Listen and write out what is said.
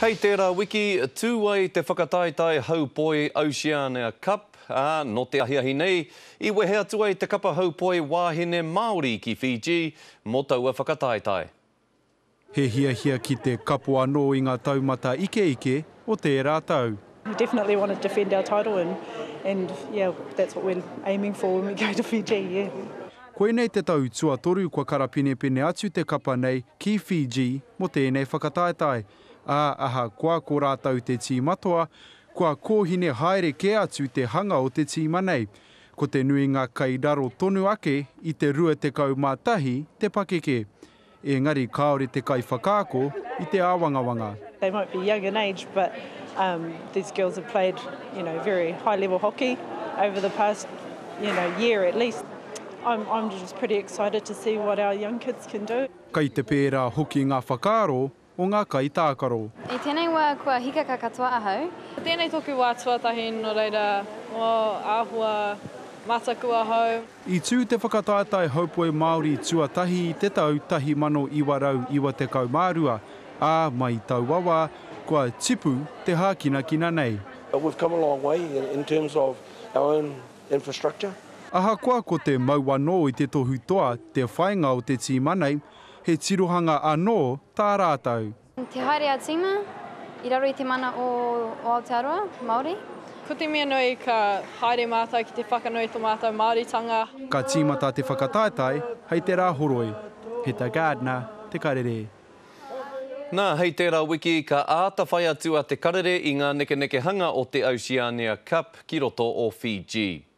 Hei tērā wiki, tū ai te whakataetae haupoi Oceania Cup, ā, nō te ahiahi nei, i wehe atu ai te kapa haupoi wāhine Māori ki Fiji mō taua whakataetae. He hiahia ki te kapo anō i ngā taumata ikeike o tērā tau. We definitely want to defend our title and and yeah that's what we're aiming for when we go to Fiji, yeah. Koinei te tau tuatoru kua karapinepine atu te kapa nei ki Fiji mō tēnei whakataetae, ā, ahakoa ko rātou te tīma toa, kua kōhine haere kē atu te hanga o te tīma nei. Ko te nuinga kei raro tonu ake i te 21 te pakeke. Engari kāore te kaiwhakaako i te āwangawanga. They might be young in age but um these girls have played you know very high level hockey over the past you know year at least. I'm I'm just pretty excited to see what our young kids can do. Kei te pērā hoki ngā whakaaro o ngā kaitākaro. I tēnei wā kua hikaka katoa ahau. Tēnei tōku wā tuatahi nō reira āhua mataku ahau. I tū te whakataetae haupoi Māori tuatahi i te tau 1992, ā, mai i taua wā, kua tipu te hākinakina nei. We've come a long way in terms of our own infrastructure. Ahakoa ko te mau anō i te tohu toa te whainga o te tīma nei, he tirohanga anō tā rātou. Te haere a tīma i raro i te mana o Aotearoa, Māori. Ko te mea nui ka haere mātou ki te whakanui to mātou Māoritanga. Ka tīmata te whakataetae hei te Rāhoroi. Heta Gardner, Te Karere. Nā, hei tērā wiki ka āta whai atu a Te Karere i ngā nekenekehanga o te Oceania Cup ki roto o Fiji.